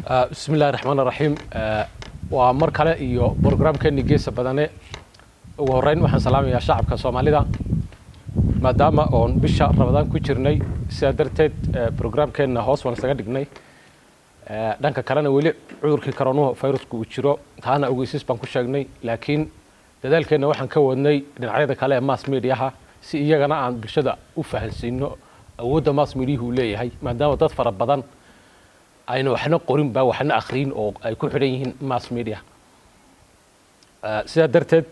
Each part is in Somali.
Bismi illahi raxmaan raxiim. Waa mar kale iyo programkeeni Geesa Badane. Ugu horreyn waxaan salaamayaa shacabka Soomaalida. Maadaama oon bisha Ramadaan ku jirnay, sidaa darteed programkeenna hoos waan isaga dhignay. Dhanka kalena weli cudurkii coronahu virusku uu jiro, taana ogeysiis baan ku sheegnay, laakiin dadaalkeenna waxaan ka wadnay dhinacyada kale ee mass mediaha, si iyagana aan bulshada u fahansiino awoodda mass mediahu uu leeyahay, maadaama dad fara badan ayna waxna qorinba waxna akhriin oo ay ku xidhan yihiin mass media. Sidaa darteed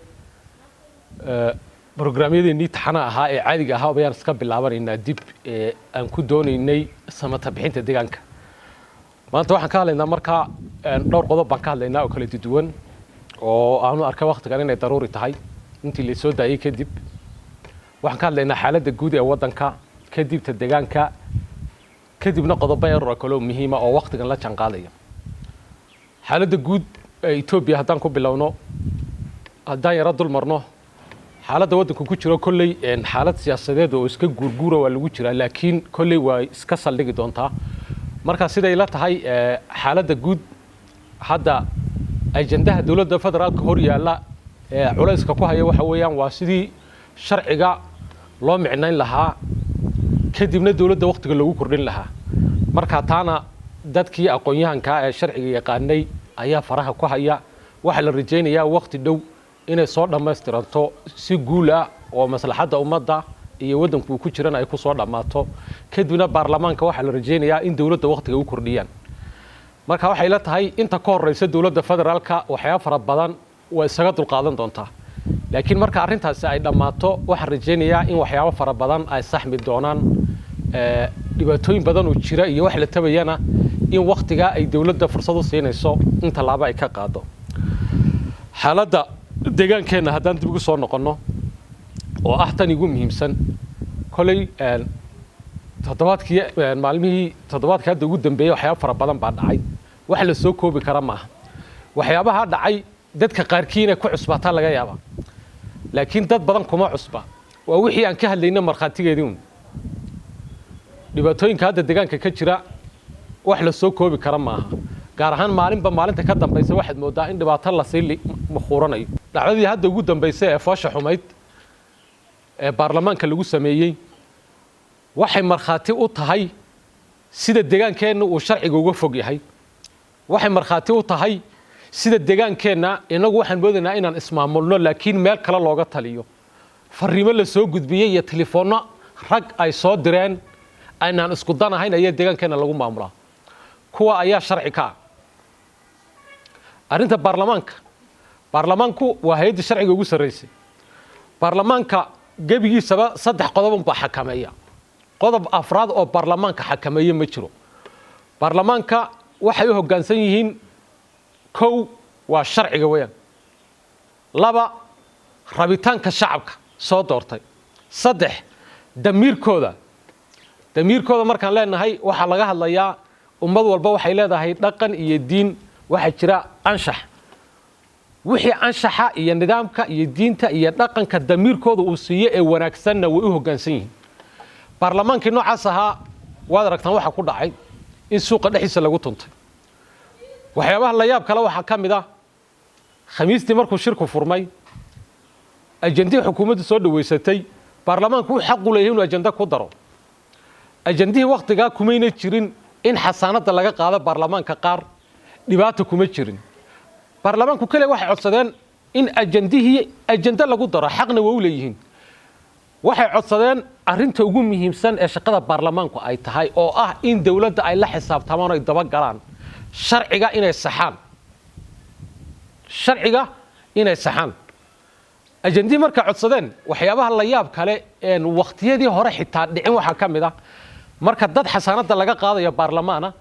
programyadeennii taxana ahaa ee caadiga ahaa bayaan iska bilaabanaynaa dib ee aan ku doonaynay samata bixinta deegaanka. Maanta waxaan ka hadlaynaa markaa dhowr qodob baan ka hadlaynaa oo kala duwan, oo aanu arkay waktigan inay daruuri tahay intii la soo daayey kadib. Waxaan ka hadlaynaa xaaladda guud ee waddanka, kadib ta deegaanka, kadibna qodobo yar oo kaloo muhiima oo waktigan la janqaadaya. Xaaladda guud ee Etoobiya haddaan ku bilowno, haddaan yaro dul marno xaaladda waddanku ku jiro, kolley xaalad siyaasadeed oo iska guurguura waa lagu jiraa, laakiin kolley waa iska saldhigi doontaa. Marka siday la tahay, xaaladda guud hadda ajandaha dowladda federaalka hor yaalla ee culayska ku haya waxa weeyaan waa sidii sharciga loo micnayn lahaa, kadibna dowladda waktiga loogu kordhin lahaa. Marka taana dadkii aqoon-yahankaa ee sharciga yaqaanay ayaa faraha ku haya. Waxaa la rajaynayaa wakti dhow inay soo dhammaystiranto si guul ah oo maslaxadda ummadda iyo waddanku uu ku jirana ay ku soo dhammaato. Kadibna baarlamaanka waxaa la rajaynayaa in dowladda waktiga u kordhiyaan. Marka waxay la tahay inta ka horeysa dowladda federaalka waxyaaba fara badan waa isaga dulqaadan doontaa, laakiin marka arrintaasi ay dhammaato waxaan rajaynayaa in waxyaabo fara badan ay saxmi doonaan, dhibaatooyin badan oo jira iyo wax la tabayana in waktigaa ay dowladda fursad u siinayso in tallaabo ay ka qaado. Xaaladda deegaankeenna haddaan dib ugu soo noqonno, oo ah tan igu muhiimsan, koley toddobaadkii, maalmihii toddobaadkii hadda ugu dambeeyey waxyaaba fara badan baa dhacay. Wax la soo koobi kara maaha. Waxyaabaha dhacay dadka qaarkii inay ku cusbaataa laga yaabaa, laakiin dad badan kuma cusba. Waa wixii aan ka hadlayna markhaatigeedii un. Dhibaatooyinka hadda deegaanka ka jira wax la soo koobi kara maaha, gaar ahaan maalinba maalinta ka dambaysa waxaad moodaa in dhibaato lasii makhuuranayo. Dhacdadii hadda ugu dambaysay ee foosha xumayd ee baarlamaanka lagu sameeyey waxay markhaati u tahay sida deegaankeenna uu sharciga uga fog yahay. Waxay markhaati u tahay sida deegaankeenna inagu waxaan moodaynaa inaan ismaamulno, laakiin meel kale looga taliyo. Fariimo la soo gudbiyey iyo telefoonno rag ay soo direen aynaan isku danahayn ayaa deegaankeenna lagu maamulaa. Kuwa ayaa sharci ka ah. Arrinta baarlamaanka, baarlamaanku waa hay-adda sharciga ugu sarraysay. Baarlamaanka gebigiisaba saddex qodobun baa xakameeya. Qodob afraad oo baarlamaanka xakameeye ma jiro. Baarlamaanka waxay u hoggaansan yihiin, kow, waa sharciga weeyaan; laba, rabitaanka shacabka soo doortay; saddex, damiirkooda. Damiirkooda markaan leenahay, waxaa laga hadlayaa ummad walba waxay leedahay dhaqan iyo diin, waxaa jira anshax. Wixii anshaxa iyo nidaamka iyo diinta iyo dhaqanka damiirkooda uu siiyo ee wanaagsanna way u hoggaansan yihiin. Baarlamaankii noocaas ahaa waad aragtaan waxa ku dhacay, in suuqa dhexdiisa lagu tuntay. Waxyaabaha la yaab kale waxaa ka mid ah, Khamiistii markuu shirku furmay, ajandihii xukuumaddu soo dhaweysatay, baarlamaanku wuxuu xaq u leeyahay inuu ajanda ku daro. Ajandihii wakhtigaa kumayna jirin in xasaanadda laga qaado baarlamaanka qaar. Dhibaata kuma jirin. Baarlamaanku kale waxay codsadeen in ajandihii ajando lagu daro, xaqna waa u leeyihiin. Waxay codsadeen arrinta ugu muhiimsan ee shaqada baarlamaanku ay tahay, oo ah in dowladda ay la xisaabtamaan oo ay dabagalaan, sharciga inay saxaan, sharciga inay saxaan. Ajandihii markay codsadeen, waxyaabaha la yaab kale een wakhtiyadii hore xitaa dhicin waxaa ka mid ah, marka dad xasaanadda laga qaadayo baarlamaana,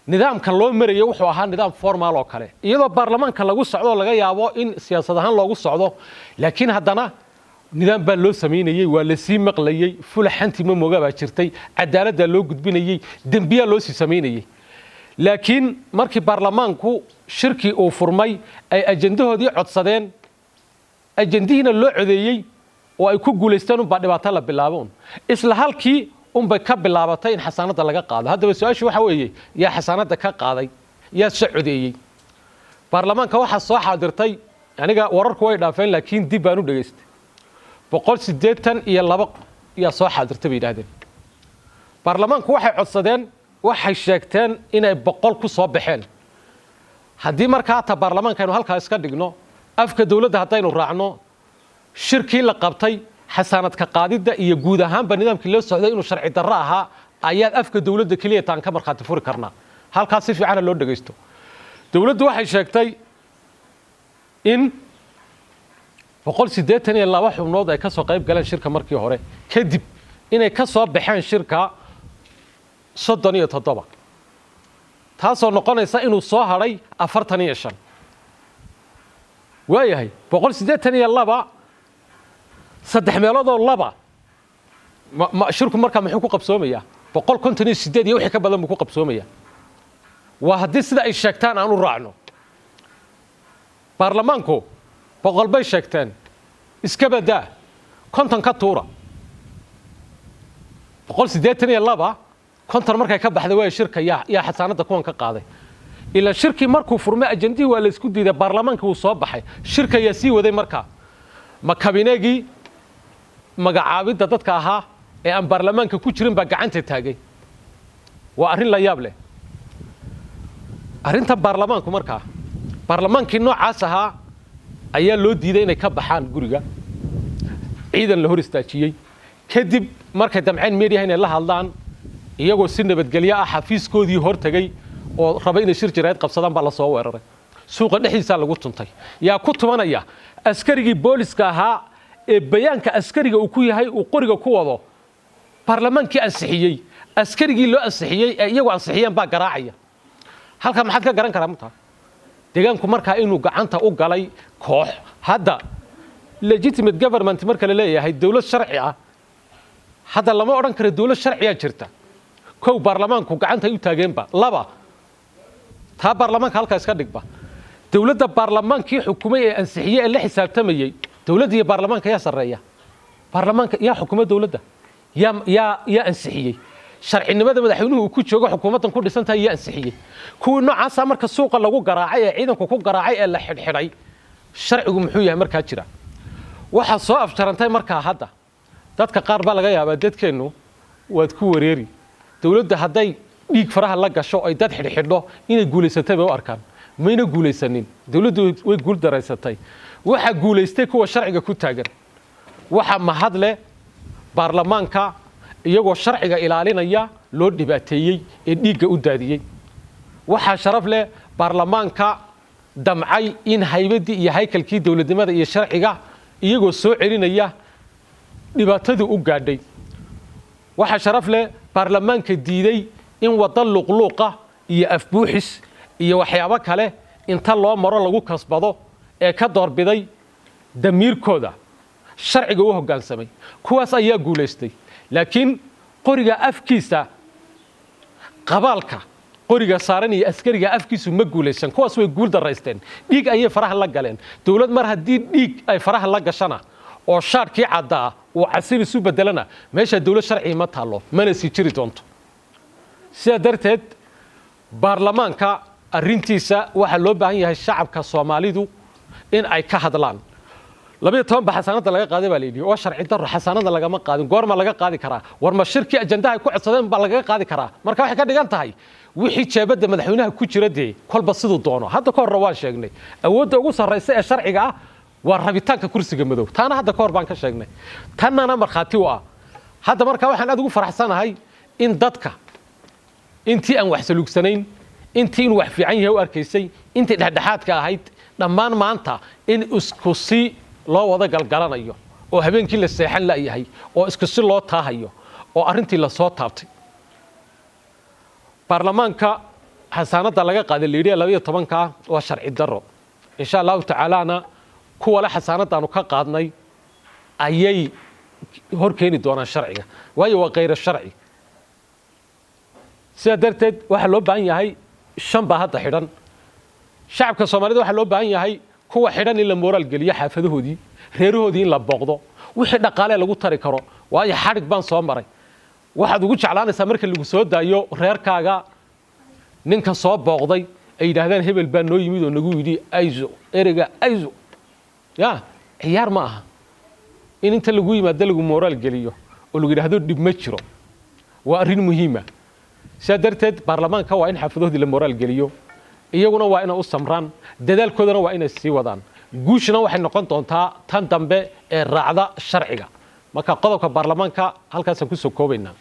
nidaamka loo marayo wuxuu ahaa nidaam formal oo kale, iyadoo baarlamaanka lagu socdo, laga yaabo in siyaasad ahaan loogu socdo, laakiin haddana nidaam baa loo samaynayey, waa la sii maqlayey, fulaxantii ma mooga baa jirtay, cadaaladdaa loo gudbinayey, dembiyaa loo sii samaynayey. Laakiin markii baarlamaanku shirkii uu furmay, ay ajandahoodii codsadeen, ajandihiina loo codeeyey oo ay ku guulaysteen, unbaa dhibaato la bilaaboon isla halkii. Unbay ka bilaabatay in xasaanadda laga qaado. Haddaba su-aashu waxa weeye: yaa xasaanadda ka qaaday? Yaa soo codeeyey? Baarlamaanka waxaa soo xaadirtay, aniga wararku way dhaafeen, laakiin dib baan u dhegaystay, 182 yaa soo xaadirtay bay yidhahdeen. Baarlamaanku waxay codsadeen, waxay sheegteen inay 100 ku soo baxeen. Haddii markaa ta baarlamaanka aynu halkaa iska dhigno, afka dowladda haddaynu raacno, shirkii la qabtay, xasaanad ka qaadidda iyo guud ahaanba nidaamkii loo socday inuu sharci darro ahaa ayaad afka dowladda keliya taan ka markhaati furi karnaa. Halkaas si fiicana loo dhegaysto. Dowladdu waxay sheegtay in 182 xubnood ay ka soo qayb galeen shirka markii hore, kadib inay ka soo baxeen shirka 37, taasoo noqonaysa inuu soo hadhay 45. Waayahay, 182, saddex meeloodoo laba, shirku markaa muxuu ku qabsoomayaa? 158 iyo wixii ka badan buu ku qabsoomayaa, waa haddii sida ay sheegtaan aan u raacno. Baarlamaanku 100 bay sheegteen, iska badaa, 50 ka tuura. 182, 50 markay ka baxday, waaya shirka yaa xasaanadda kuwan ka qaaday? Ilaa shirkii markuu furmay ajandihii waa la isku diiday, baarlamaanka wuu soo baxay. Shirka yaa sii waday markaa? Ma kabineegii magacaabidda dadka ahaa ee aan baarlamaanka ku jirin baa gacanta taagay? Waa arrin la yaab leh arrintan baarlamaanku. Markaa baarlamaankii noocaas ahaa ayaa loo diiday inay ka baxaan guriga, ciidan la hor istaajiyey. Kadib markay damceen media inay la hadlaan, iyagoo si nabadgelyo ah xafiiskoodii hor tegey oo raba inay shir jirayd qabsadaan, baa la soo weeraray. Suuqa dhexdiisaa lagu tuntay. Yaa ku tumanaya? Askarigii booliska ahaa ee bayaanka askariga uu ku yahay uu qoriga ku wado, baarlamaankii ansixiyey, askarigii loo ansixiyey ee iyagu ansixiyeen baa garaacaya. Halkaa maxaad ka garan karaa? Markaa deegaanku markaa inuu gacanta u galay koox. Hadda legitimate government marka la leeyahay, dowlad sharci ah, hadda lama odhan karo dowlad sharciyaa jirta. Kow, baarlamaanku gacanta ay u taageenba. Laba, taa baarlamaanka halkaa iska dhigba. Dowladda baarlamaankii xukumay ee ansixiyey ee la xisaabtamayey, dowladda iyo baarlamaanka yaa sarreeya? Baarlamaanka. Yaa xukuma dowladda? Yaa ansixiyey? Sharcinimada madaxweynuhu uu ku joogo, xukuumaddan ku dhisan tahay, yaa ansixiyey? Kuwii noocaasa marka suuqa lagu garaacay ee ciidanku ku garaacay ee la xidhxidhay, sharcigu muxuu yahay markaa jira? Waxaa soo afjarantay markaa hadda dadka qaar baa laga yaabaa, dadkeennu waad ku wareeri, dowladda hadday dhiig faraha la gasho ay dad xidhxidho inay guulaysatay bay u arkaan. Mayna guulaysanin dowladdu, way guul daraysatay. Waxaa guulaystay kuwa sharciga ku taagan. Waxaa mahad leh baarlamaanka iyagoo sharciga ilaalinaya loo dhibaateeyey ee dhiigga u daadiyey. Waxaa sharaf leh baarlamaanka damcay in haybaddii iyo haykalkii dowladnimada iyo sharciga iyagoo soo celinaya dhibaatadii u gaadhay. Waxaa sharaf leh baarlamaanka diiday in waddo luqluuqa iyo afbuuxis iyo waxyaabo kale inta loo maro lagu kasbado, ee ka doorbiday damiirkooda, sharciga u hoggaansamay. Kuwaas ayaa guulaystay. Laakiin qoriga afkiisa, qabaalka qoriga saaran iyo askariga afkiisu ma guulaysan. Kuwaas way guul daraysteen, dhiig ayay faraha la galeen. Dowlad mar haddii dhiig ay faraha la gashana oo shaarkii caddaa uu casin isu bedelana, meesha dowlad sharcigi ma taallo, mana sii jiri doonto. Sidaa darteed baarlamaanka arrintiisa waxaa loo baahan yahay shacabka Soomaalidu in ay ka hadlaan. 12 ba xasaanadda laga qaaday baa la yidhi, waa sharci darro. Xasaanada lagama qaadin. Goorma laga qaadi karaa? War ma shirkii ajandaha ay ku codsadeen baa lagaga qaadi karaa? Marka waxay ka dhigan tahay wixii jeebadda madaxweynaha ku jira dee kolba siduu doono. Hadda ka horna waan sheegnay, awoodda ugu sarraysa ee sharciga ah waa rabitaanka kursiga madow. Taana hadda ka hor baan ka sheegnay, tannana markhaati u ah. Hadda markaa waxaan aad ugu faraxsanahay in dadka intii aan wax saluugsanayn, intii inuu wax fiican yahay u arkaysay, intii dhexdhexaadka ahayd, dhammaan maanta in isku si loo wada galgalanayo oo habeenkii la seexan la'yahay oo isku si loo taahayo oo arrintii lasoo taabtay. Baarlamaanka xasaanadda laga qaaday layidhi 12-ka waa sharci darro. Insha Allahu tacaalaana kuwa le xasaanadaanu ka qaadnay ayay hor keeni doonaan sharciga, waayo waa khayra sharci. Sidaa darteed waxaa loo baahan yahay, shan baa hadda xidhan, shacabka Soomaalida waxaa loo baahan yahay kuwa xidhan in la moraal geliyo, xaafadahoodii, reerahoodii in la booqdo, wixii dhaqaalee lagu tari karo. Waayo xadhig baan soo maray. Waxaad ugu jeclaanaysaa marka lagu soo daayo reerkaaga ninka soo booqday ay yidhaahdaan hebel baa noo yimid oo nagu yidhi ayzo, ereyga ayzo. Ya ciyaar ma aha in inta lagu yimaado lagu moraal geliyo oo lagu yidhaahdo dhib ma jiro, waa arrin muhiima. Sidaa darteed baarlamaanka waa in xaafadoodii la moraal geliyo, iyaguna waa inay u samraan, dadaalkoodana waa inay sii wadaan. Guushuna waxay noqon doontaa tan dambe ee raacda sharciga. Marka qodobka baarlamaanka halkaasaan kusoo koobaynaa.